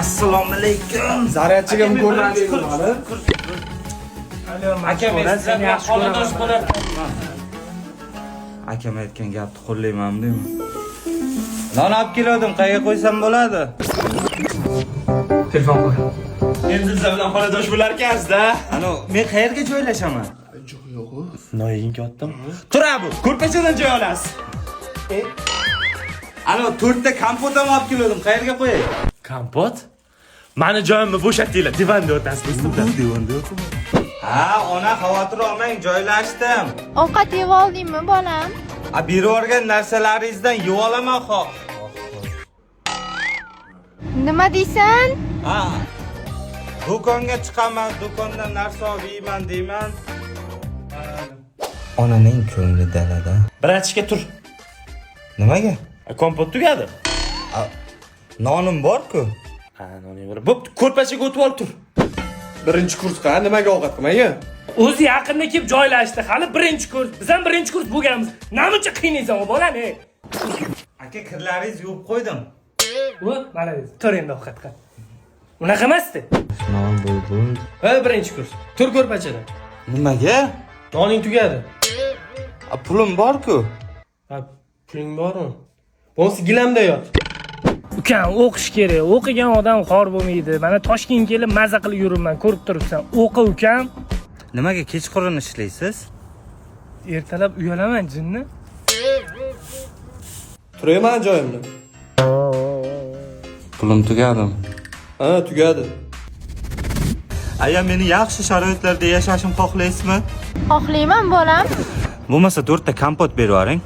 Assalomu alaykum. Zaryadchiga ko'rinadi hali. Aka, men sizlar bilan xonadosh bo'lar. Akam aytgan gapni qo'llayman deyman. Non olib kelgandim, qayerga qo'ysam bo'ladi? Telefon qo'y. Endi sizlar bilan xonadosh bo'lar ekansizda. Ano, men qayerga joylashaman? Noying yotdim. Tur bu, ko'rpachadan joy olasiz. Ano, to'rtta kompot ham olib kelgandim, qayerga qo'yay? Kompot? Mani joyimni bo'shatdinglar, divanda yotasiz do'stimlar. Divanda yo'qmi? Ha, ona, xavotir olmang, joylashdim. Ovqat yeb oldingmi, bolam? A, berib yuborgan narsalaringizdan yeb olaman ho. Nima deysan? Ha. Do'konga chiqaman, do'kondan narsa olib yeyman deyman. Onaning ko'ngli dalada. Братишка, tur. Nimaga? Kompot tugadi. Nonim bor-ku. Ha, noning bor. Bo'pti, ko'rpachaga o'tib ol, tur. Birinchi kursga nimaga ovqat qilmagan? O'zi yaqinda kelib joylashdi. Hali birinchi kurs. Biz ham birinchi kurs bo'lganmiz. Namuncha qiynaysan u bolani? Aka, kirlaringizni yuvib qo'ydim. U, молодец. Tur endi, ovqat qil. Unaqa emasdi. Non bo'ldi. Ha, birinchi kurs. Tur ko'rpachadan. Nimaga? Noning tugadi. A, pulim bor-ku. Ha, puling bormi? Bo'lmasa gilamda yot. Ukam, o'qish kerak. O'qigan odam xor bo'lmaydi. Mana Toshkentga kelib maza qilib yuribman, ko'rib turibsan. O'qi, ukam. Nimaga kechqurun ishlaysiz? Ertalab uyalaman, jinni. Turayman joyimda. Pulim tugadimi? Ha, tugadi. Aya, meni yaxshi sharoitlarda yashashim xohlaysizmi? Xohlayman, bolam. Bo'lmasa to'rtta kompot berib yuboring.